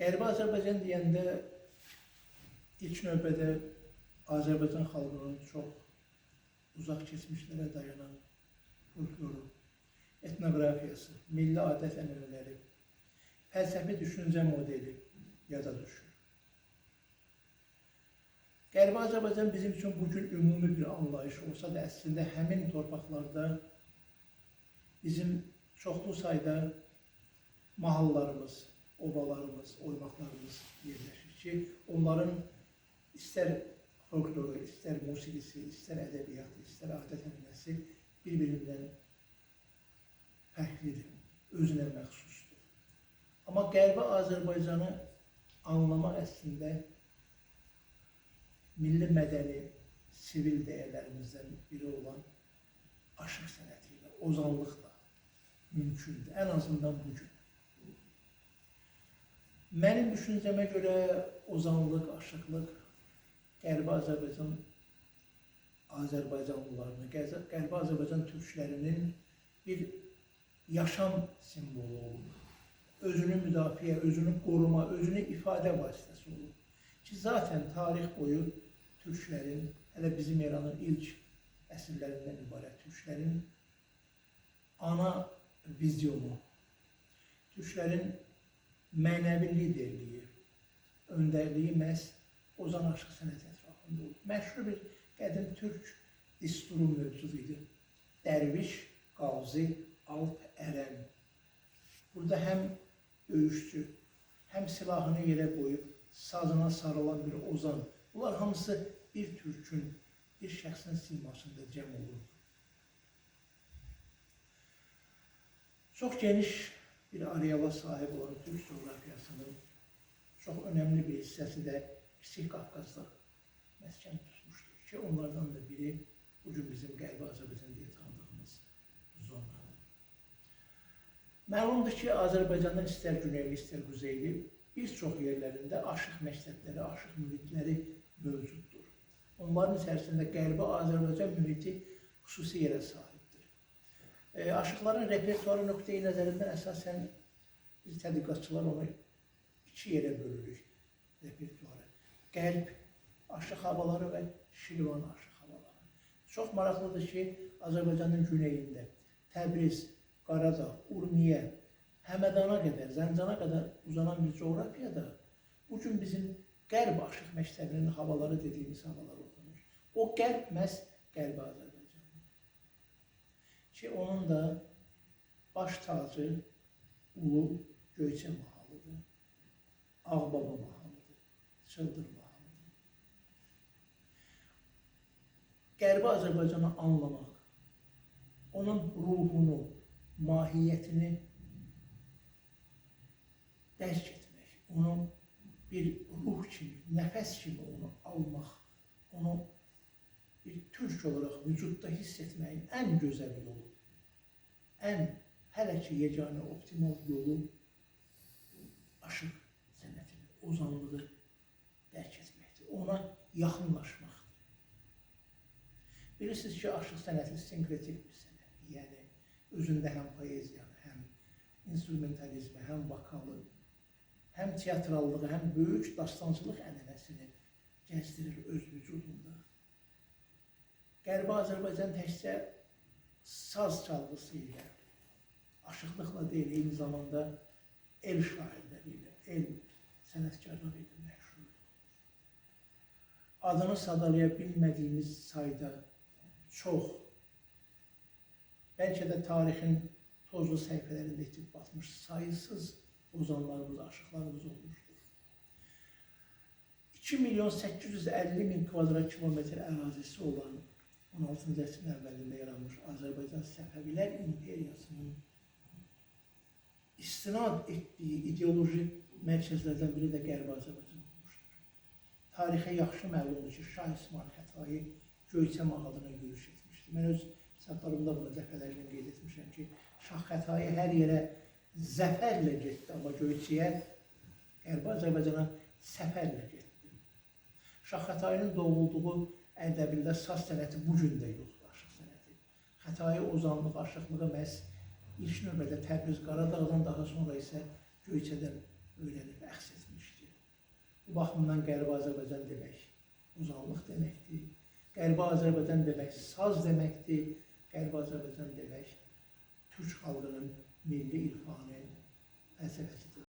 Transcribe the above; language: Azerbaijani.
Qərbi Azərbaycan deyəndə ilk növbədə Azərbaycan xalqının çox uzaq keçmişlərə dayanan folkloru, etnoqrafiyası, milli adət-ənənələri, fəlsəfi düşüncə modeli yada düşür. Qərbi Azərbaycan bizim üçün bugün ümumi bir anlayış olsa da, əslində həmin torpaqlarda bizim çoxlu sayda mahallarımız, obalarımız, oymaqlarımız yerləşir ki, onların istər folkloru, istər musiqisi, istər ədəbiyyatı, istər adət-ənənəsi bir-birindən fərqlidir, özünə məxsusdur. Amma Qərbi Azərbaycanı anlamaq əslində milli mədəni, sivil dəyərlərimizdən biri olan aşıq sənəti ilə, ozanlıqla mümkündür, ən azından bugün. Mənim düşüncəmə görə ozanlıq, aşıqlıq Qərbi Azərbaycan Azərbaycanlılarını, Qərbi Azərbaycan türklərinin bir yaşam simvolu olub. Özünü müdafiə, özünü qoruma, özünü ifadə vasitəsi olub. Ki, zaten tarix boyu türklərin, hələ bizim eranın ilk əsrlərindən ibarət türklərin ana vizyonu, türklərin mənəvi liderliyi, öndərliyi məhz ozan aşıq sənəti ətrafında olub. Məşhur bir qədim türk düsturu mövcud idi. Dərviş, Qazi, Alp, Ərən. Burada həm döyüşçü, həm silahını yerə qoyub sazına sarılan bir ozan. Bunlar hamısı bir türkün, bir şəxsin simasında cəm olurdu. Çox geniş bir areala sahib olan Türk coğrafiyasının çox önəmli bir hissəsi də Kiçik Qafqazda məskən tutmuşdur ki, onlardan da biri bugün bizim Qərbi Azərbaycan deyə tanıdığımız zona. Məlumdur ki, Azərbaycanın istər güneyli, istər quzeyli bir çox yerlərində aşıq məktəbləri, aşıq mühitləri mövcuddur. Onların içərisində Qərbi Azərbaycan mühiti xüsusi yerə sahibdir. Aşıqların repertuarı nöqteyi nəzərindən əsasən biz tədqiqatçılar onu iki yerə bölürük repertuarı. Qərb aşıq havaları və Şirvan aşıq havaları. Çox maraqlıdır ki, Azərbaycanın güneyində Təbriz, Qaradağ, Urmiyə, Həmədana qədər, Zəncana qədər uzanan bir coğrafiyada bugün bizim Qərb aşıq məktəbinin havaları dediyimiz havalar oxunur. O qərb məhz Qərbi Azərbaycandır. Ki, onun da baş tacı Ulu Göyçə mahalıdır, Ağbaba mahalıdır, Çıldır mahalıdır. Qərbi Azərbaycanı anlamaq, onun ruhunu, mahiyyətini dərk etmək, onu bir ruh kimi, nəfəs kimi onu almaq, onu bir türk olaraq vücudda hiss etməyin ən gözəl yolu, ən hələ ki yeganə optimal yolu aşıq sənətini, ozanlığı dərk etməkdir, ona yaxınlaşmaqdır. Bilirsiniz ki, aşıq sənəti sinkretik bir sənətdir, yəni özündə həm poeziyanı, həm instrumentalizmi, həm vokalı, həm teatrallığı, həm böyük dastançılıq ənənəsini gəzdirir öz vücudunda. Qərbi Azərbaycan təkcə saz çalğısı ilə, aşıqlıqla deyil, eyni zamanda el şairləri ilə, el sənətkarları ilə məşhurdur. Adını sadalaya bilmədiyimiz sayda çox, bəlkə də tarixin tozlu səhifələrində itib batmış sayısız ozanlarımız, aşıqlarımız olmuşdur. 2.850.000 kvadrat kilometr ərazisi olan 16-cı əsrin əvvəlində yaranmış Azərbaycan Səfəvilər İmperiyasının istinad etdiyi ideoloji mərkəzlərdən biri də Qərbi Azərbaycan olmuşdur. Tarixə yaxşı məlumdur ki, Şah İsmayıl Xətai Göyçə mahalına yürüş etmişdi. Mən öz kitablarımda bunu dəfələrlə qeyd etmişəm ki, Şah Xətai hər yerə zəfərlə getdi, amma Göyçəyə, Qərbi Azərbaycana səfərlə getdi. Şah Xətainin doğulduğu Ərdəbildə saz sənəti bu gün də yoxdur, aşıq sənəti. Xətai ozanlıq, aşıqlığı məhz ilk növbədə Təbriz, Qaradağdan, daha sonra isə Göyçədən öyrənib əxz etmişdir. Bu baxımdan Qərbi Azərbaycan demək ozanlıq deməkdir. Qərbi Azərbaycan demək saz deməkdir. Qərbi Azərbaycan demək türk xalqının milli irfanı, fəlsəfəsi.